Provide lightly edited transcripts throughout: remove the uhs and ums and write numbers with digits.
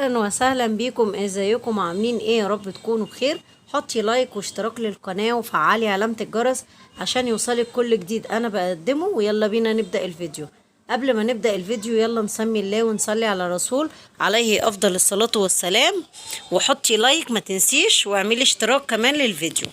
اهلا وسهلا بيكم. ازيكم؟ عاملين ايه؟ يا رب تكونوا بخير. حطي like واشتراك للقناة وفعلي علامة الجرس عشان يوصلك كل جديد انا بقدمه. ويلا بينا نبدأ الفيديو. قبل ما نبدأ الفيديو يلا نسمي الله ونصلي على رسول عليه افضل الصلاة والسلام. وحطي like ما تنسيش، واعملي اشتراك كمان للفيديو.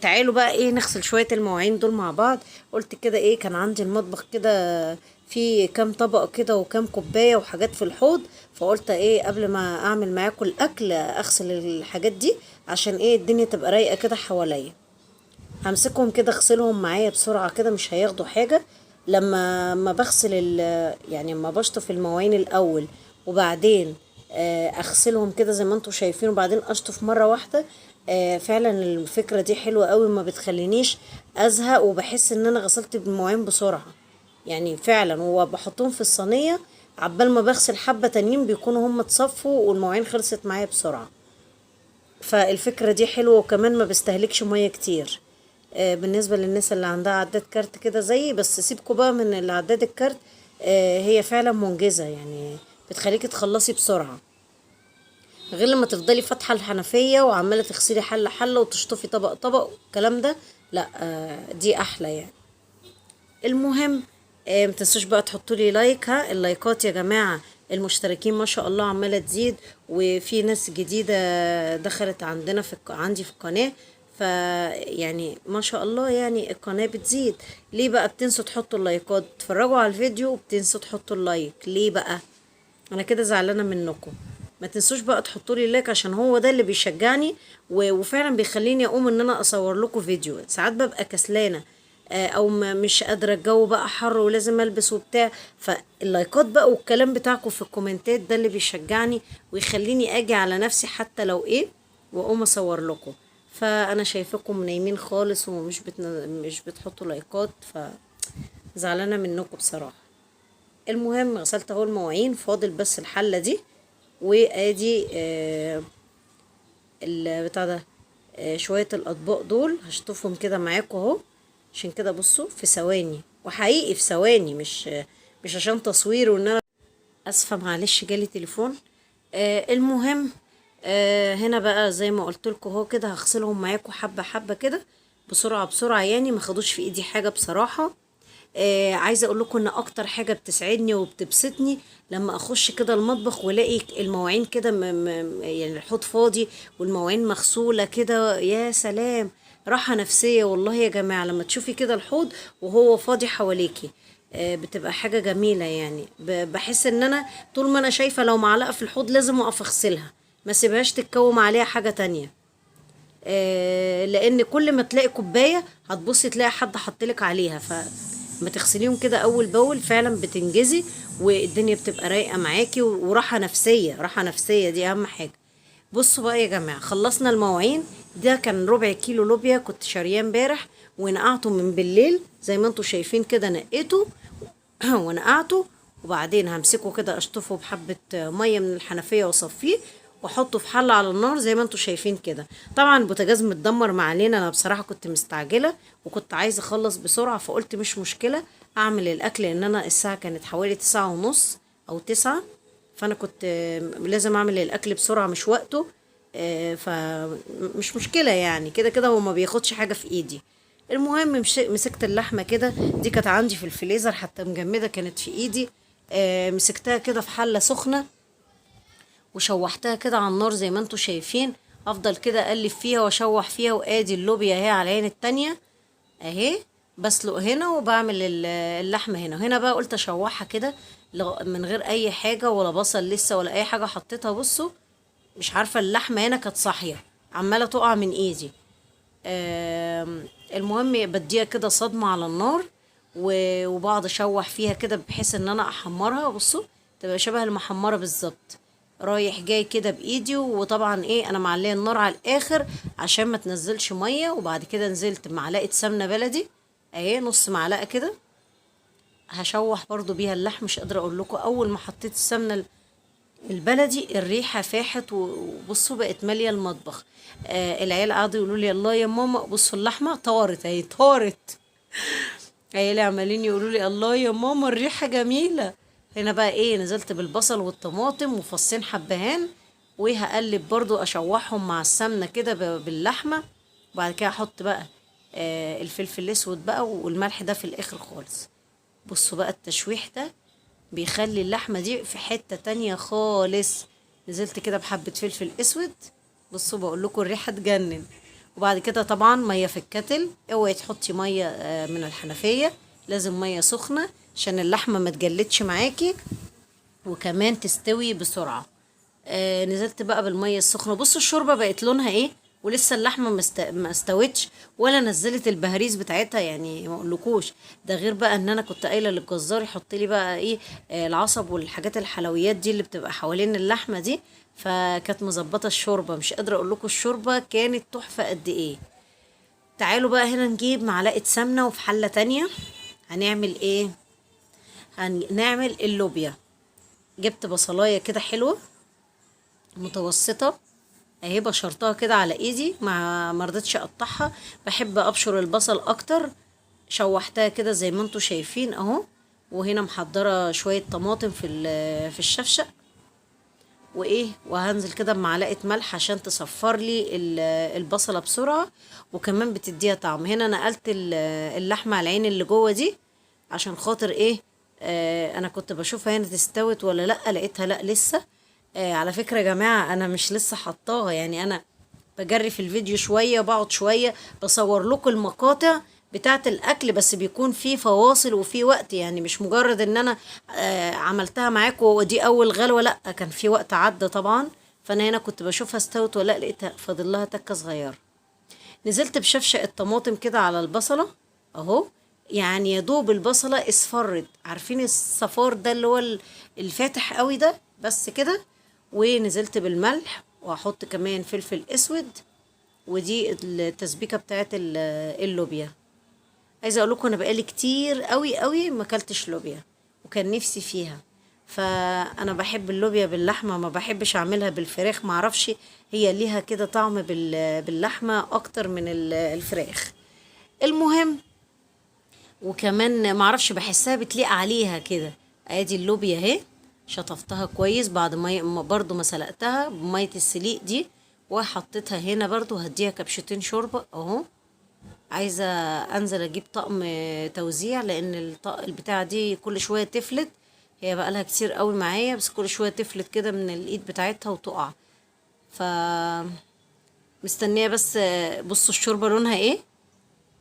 تعالوا بقى ايه نغسل شوية المواعين دول مع بعض. قلت كده ايه، كان عندي المطبخ كده في كام طبق كده وكام كوباية وحاجات في الحوض، فقلت ايه قبل ما اعمل معاكم الاكل اغسل الحاجات دي عشان ايه الدنيا تبقى رايقة كده حواليا. همسكهم كده اغسلهم معايا بسرعة كده، مش هياخدوا حاجة. لما ما بغسل يعني لما بشطف المواعين الاول وبعدين اغسلهم كده زي ما انتم شايفين، وبعدين اشطف مرة واحدة. فعلا الفكرة دي حلوة قوي، ما بتخلينيش ازهق وبحس ان انا غسلت المواعين بسرعة يعني فعلا. وبحطهم في الصينية عبال ما بغسل حبة تانيين بيكونوا هم اتصفوا والمواعين خلصت معايا بسرعة. فالفكرة دي حلوة، وكمان ما بستهلكش مية كتير. بالنسبة للناس اللي عندها عداد كارت كده زيي، بس سيبكوا بقى من العداد الكارت، هي فعلا منجزة يعني، بتخليكي تخلصي بسرعة، غير لما تفضلي فاتحة الحنفية وعمالة تغسلي حلة حلة وتشطفي طبق طبق والكلام ده. لا، دي احلى يعني. المهم، ما تنسوش بقى تحطوا لي like. ها اللايكات يا جماعة، المشتركين ما شاء الله عمالة تزيد، وفي ناس جديدة دخلت عندنا في عندي في القناة، فيعني ما شاء الله يعني القناة بتزيد. ليه بقى بتنسوا تحطوا اللايكات؟ تتفرجوا على الفيديو وبتنسوا تحطوا ال like، ليه بقى؟ انا كده زعلانة منكم. ما تنسوش بقى تحطوا لي like عشان هو ده اللي بيشجعني وفعلا بيخليني اقوم ان انا اصور لكم فيديو. ساعات ببقى كسلانة، او مش قادرة، الجو بقى حر ولازم البس وبتاع، فاللايكات بقى والكلام بتاعكم في الكومنتات ده اللي بيشجعني ويخليني اجي على نفسي حتى لو ايه واقوم اصور لكم. فانا شايفاكم نايمين خالص ومش مش بتحطوا لايكات، فزعلانة منكم بصراحة. المهم غسلت اهو المواعين، فاضل بس الحلة دي، وادي بتاع ده، شوية الاطباق دول هشطفهم كده معاكم اهو. عشان كده بصوا في ثواني، وحقيقي في ثواني، مش عشان تصوير وان انا اسفة معلش جالي تليفون. المهم، هنا بقى زي ما قلت لكم اهو كده هغسلهم معاكم حبة حبة كده بسرعة بسرعة، يعني ما خدوش في ايدي حاجة بصراحة. عايزة اقول لكم ان اكتر حاجة بتسعدني وبتبسطني لما اخش كده المطبخ والاقي المواعين كده يعني الحوض فاضي والمواعين مغسولة كده، يا سلام، راحة نفسية والله يا جماعة. لما تشوفي كده الحوض وهو فاضي حواليكي، بتبقى حاجة جميلة يعني. بحس ان انا طول ما انا شايفة لو معلقة في الحوض لازم اقف اغسلها، ما سيبهاش تتكوم عليها حاجة تانية. لان كل ما تلاقي كوباية هتبصي تلاقي حد حطلك عليها، فما تغسليهم كده اول باول فعلا بتنجزي والدنيا بتبقى رايقة معاكي وراحة نفسية، راحة نفسية دي اهم حاجة. بصوا بقى يا جماعة، خلصنا المواعين. ده كان ربع كيلو لوبيا كنت شارياه امبارح ونقعته من بالليل زي ما انتوا شايفين كده، نقيته ونقعته، وبعدين همسكه كده اشطفه بحبة مية من الحنفية واصفيه واحطه في حلة على النار زي ما انتوا شايفين كده. طبعا البوتاجاز متدمر ما علينا، انا بصراحة كنت مستعجلة وكنت عايزة اخلص بسرعة، فقلت مش مشكلة اعمل الاكل، لان انا الساعة كانت حوالي 9:30 او 9، فانا كنت لازم اعمل الاكل بسرعة مش وقته. فمش مشكلة يعني، كده كده هو ما بياخدش حاجة في ايدي. المهم مسكت اللحمة كده، دي كانت عندي في الفريزر حتى مجمدة كانت في ايدي. مسكتها كده في حلة سخنة وشوحتها كده على النار زي ما انتوا شايفين. افضل كده اقلب فيها واشوح فيها، وادي اللوبيا اهي على العين التانية اهي، بسلق هنا وبعمل اللحمة هنا. هنا بقى قلت اشوحها كده من غير اي حاجة ولا بصل لسه ولا اي حاجة حطيتها. بصوا مش عارفة اللحمة هنا كانت صاحية عمالة تقع من ايدي. المهم بديها كده صدمة على النار وبقعد اشوح فيها كده بحيث ان انا احمرها. بصوا تبقى شبه المحمرة بالظبط، رايح جاي كده بايدي. وطبعا ايه انا معليه النار على الاخر عشان ما تنزلش ميه. وبعد كده نزلت بمعلقه سمنه بلدي اهي، نص معلقه كده، هشوح برضو بيها اللحم. مش قادره اقول لكم اول ما حطيت السمنه البلدي الريحه فاحت وبصوا بقت ماليه المطبخ. العيال قعدوا يقولوا لي الله يا ماما، بصوا اللحمه طارت اهي، طارت. عيالي عمالين يقولوا لي الله يا ماما الريحه جميله. هنا بقى ايه، نزلت بالبصل والطماطم وفصين حبهان، وهقلب برضو اشوحهم مع السمنة كده باللحمه. وبعد كده احط بقى الفلفل الاسود بقى والملح ده في الاخر خالص. بصوا بقى التشويح ده بيخلي اللحمة دي في حتة تانية خالص. نزلت كده بحبه فلفل اسود، بصوا بقول لكم الريحة تجنن. وبعد كده طبعا مية في الكتل، اوعي تحطي مية من الحنفية، لازم مية سخنة عشان اللحمة ما تجلدش معاكي وكمان تستوي بسرعة. نزلت بقى بالمية السخنة. بصوا الشوربة بقت لونها ايه، ولسه اللحمة ما استوتش ولا نزلت البهاريز بتاعتها، يعني ما اقولكوش. ده غير بقى ان انا كنت قايله للجزار يحط لي بقى ايه، العصب والحاجات الحلويات دي اللي بتبقى حوالين اللحمة دي، فكانت مظبطه الشوربة. مش قادرة اقول لكم الشوربة كانت تحفة قد ايه. تعالوا بقى هنا نجيب معلقه سمنه، وفي حله تانية هنعمل ايه، هنعمل اللوبيا. جبت بصلايه كده حلوة متوسطه اهي، بشرتها كده على ايدي، ما رضيتش اقطعها، بحب ابشر البصل اكتر. شوحتها كده زي ما انتم شايفين اهو. وهنا محضرة شوية طماطم في الشفشق، وايه، وهنزل كده بمعلقه ملح عشان تصفر لي البصله بسرعة، وكمان بتديها طعم. هنا نقلت اللحمة على العين اللي جوه دي عشان خاطر ايه، انا كنت بشوفها هنا تستوت ولا لا، لقيتها لا لسه. على فكرة يا جماعة انا مش لسه حطاها، يعني انا بجري في الفيديو شوية، بقعد شوية بصور لكم المقاطع بتاعه الاكل، بس بيكون في فواصل وفي وقت، يعني مش مجرد ان انا عملتها معاكم ودي اول غلوه، لا كان في وقت عدى طبعا. فانا هنا كنت بشوفها استوت ولا لا، لقيتها فاضل لها تكه صغيرة. نزلت بشفشق الطماطم كده على البصله اهو، يعني يا دوب البصله اصفرت، عارفين الصفار ده اللي هو الفاتح قوي ده، بس كده. ونزلت بالملح، وهحط كمان فلفل اسود، ودي التسبيكه بتاعت اللوبيا. عايزه اقول لكم انا بقالي كتير قوي قوي ما اكلتش لوبيا، وكان نفسي فيها. فانا بحب اللوبيا باللحمه، ما بحبش اعملها بالفراخ، ما اعرفش هي ليها كده طعم باللحمه اكتر من الفراخ. المهم وكمان ما اعرفش بحسها بتليق عليها كده. ادي اللوبيا اهي، شطفتها كويس بعد ما برضو ما سلقتها بميه السليق دي، وحطيتها هنا برضو. هديها كبشتين شوربة اهو. عايزه انزل اجيب طقم توزيع، لان الطق البتاعه دي كل شوية تفلت، هي بقالها كتير قوي معايا، بس كل شوية تفلت كده من الايد بتاعتها وتقع. ف مستنيه بس. بصوا الشوربة لونها ايه،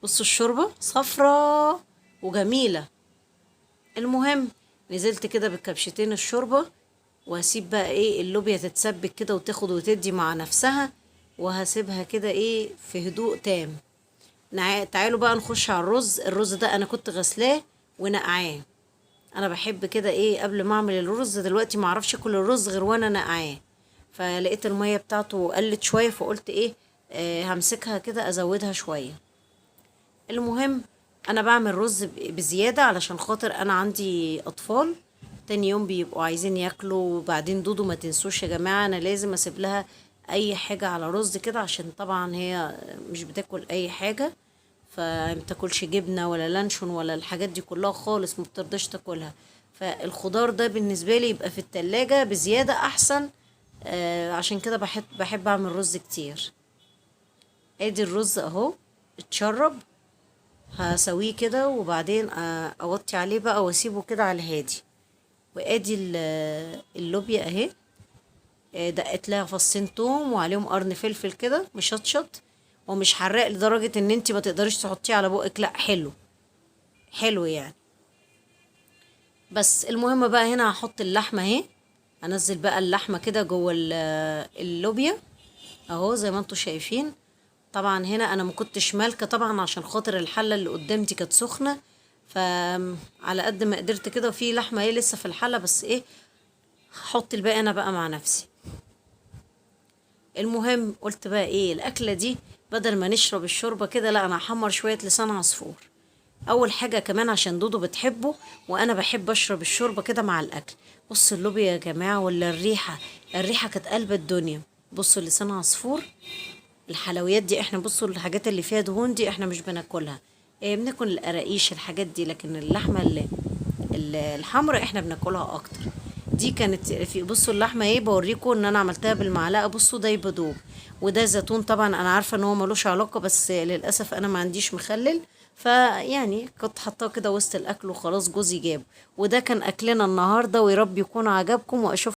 بصوا الشوربة صفرة وجميلة. المهم نزلت كده بالكبشتين الشوربة، وهسيب بقى ايه اللوبيا تتسبك كده وتاخد وتدي مع نفسها، وهسيبها كده ايه في هدوء تام. تعالوا بقى نخش على الرز. الرز ده انا كنت غسلاه ونقعاه. انا بحب كده ايه قبل ما اعمل الرز، دلوقتي ما اعرفش اكل الرز غير وانا نقعاه. فلقيت المية بتاعته قلت شوية، فقلت ايه همسكها كده ازودها شوية. المهم انا بعمل رز بزيادة علشان خاطر انا عندي اطفال تاني يوم بيبقوا عايزين ياكلوا. وبعدين دودو ما تنسوش يا جماعة، انا لازم اسيب لها اي حاجة على رز كده، عشان طبعا هي مش بتاكل اي حاجة، فما بتاكلش جبنه ولا لانشون ولا الحاجات دي كلها خالص، ما بترضاش تاكلها. فالخضار ده بالنسبة لي يبقى في التلاجة بزيادة احسن، عشان كده بحب اعمل رز كتير. ادي الرز اهو اتشرب، هسويه كده وبعدين اوطي عليه بقى واسيبه كده على الهادي. وادي اللوبيا اهي، دقت لها فصين توم وعليهم قرن فلفل كده مشطشط، ومش حراق لدرجة ان انت ما تقدريش تحطيه على بقك، لا حلو حلو يعني. بس المهم بقى هنا هحط اللحمة اهي، هنزل بقى اللحمة كده جوه اللوبيا اهو زي ما انتوا شايفين. طبعا هنا انا ما كنتش مالكه طبعا عشان خاطر الحلة اللي قدامتي كانت سخنة، فعلى قد ما قدرت كده. وفي لحمه ايه لسه في الحلة، بس ايه هحط الباقي انا بقى مع نفسي. المهم قلت بقى ايه الاكلة دي بدل ما نشرب الشوربة كده، لا انا هحمر شوية لسان عصفور اول حاجة، كمان عشان دودو بتحبه وانا بحب اشرب الشوربة كده مع الاكل. بصوا اللوبيا يا جماعة، ولا الريحة، الريحة كانت قلب الدنيا. بصوا لسان عصفور، الحلويات دي احنا بصوا الحاجات اللي فيها دهون دي احنا مش بناكلها، إيه بناكل القراقيش الحاجات دي، لكن اللحمة الحمراء احنا بناكلها اكتر. دي كانت في، بصوا اللحمة ايه، بوريكم ان انا عملتها بالمعلقه، بصوا ده يبدوب. وده زيتون، طبعا انا عارفه ان هو ملوش علاقة، بس للاسف انا ما عنديش مخلل، فيعني كنت حطاه كده وسط الاكل وخلاص، جوزي جابه. وده كان اكلنا النهارده، ويا رب يكون عجبكم، واشوف